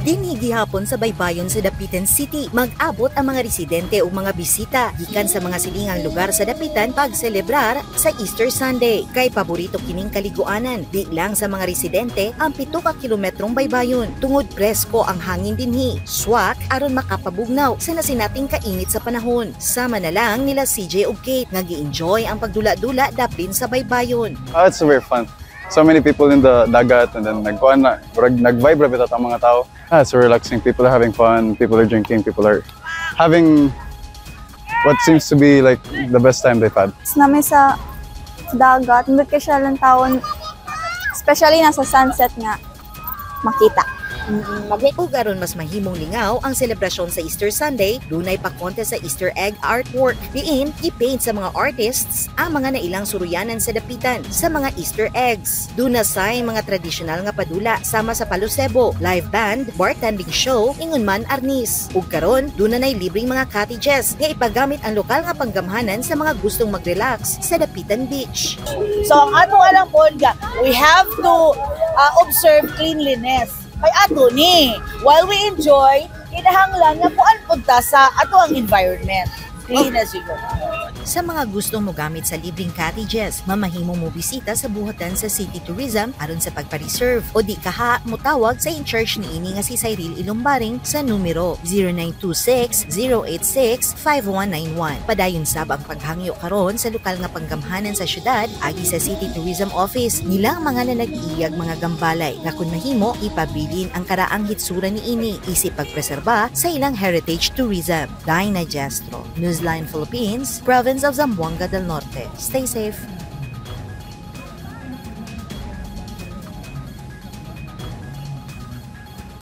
Dinhi gihapon sa baybayon sa Dapitan City, mag-abot ang mga residente ug mga bisita gikan sa mga silingang lugar sa Dapitan pagselebrar sa Easter Sunday. Kay paborito kining kaliguanan, di lang sa mga residente ang 7 ka kilometrong baybayon. Tungod presko ang hangin dinhi, swak aron makapabugnaw sa nasinating kainit sa panahon. Sama na lang nila CJ ug Kate nga gi-enjoy ang pagdula-dula dapin sa baybayon. Ah, it's very fun. So many people in the dagat and then nagkuan na, murag nag-vibe ra bitaw ang mga tao. Ah, it's so relaxing. People are having fun, people are drinking, people are having what seems to be like the best time they've had. Namin sa dagat. Nindot kay siya lang tawon. Especially nasa sunset nga makita. Ug aron mas mahimong lingaw ang selebrasyon sa Easter Sunday, dunay pa contest sa Easter egg artwork. Diin, i-paint sa mga artists ang mga nailang suruyanan sa Dapitan sa mga Easter eggs. Duna say mga tradisyonal nga padula sama sa palosebo, live band, bartending show, ingon man arnis. Ug karon, duna nay libreng mga cottages nga ipagamit ang lokal nga panggamhanan sa mga gustong mag-relax sa Dapitan Beach. So ang ato alam po nga, we have to observe cleanliness. Kay ato ni, while we enjoy, kinahanglan nga kuan punta sa ato ang environment. Clean as you go. Sa mga gustong mogamit sa libreng cottages, mamahimo mo bisita sa buhatan sa City Tourism aron sa pagpa-reserve o di kaha motawag sa in-charge niini nga si Cyril Ilumbaring sa numero 0926-086-5191. Padayon sab ang paghangyo karon sa lokal nga panggamhanan sa syudad agi sa City Tourism Office nilang mga nanag-iyag mga gambalay nga kun mahimo ipabilin ang karaang hitsura niini isip pagpreserba sa ilang heritage tourism. Dinah Gestro, Newsline Philippines, Province of Zamboanga del Norte. Stay safe.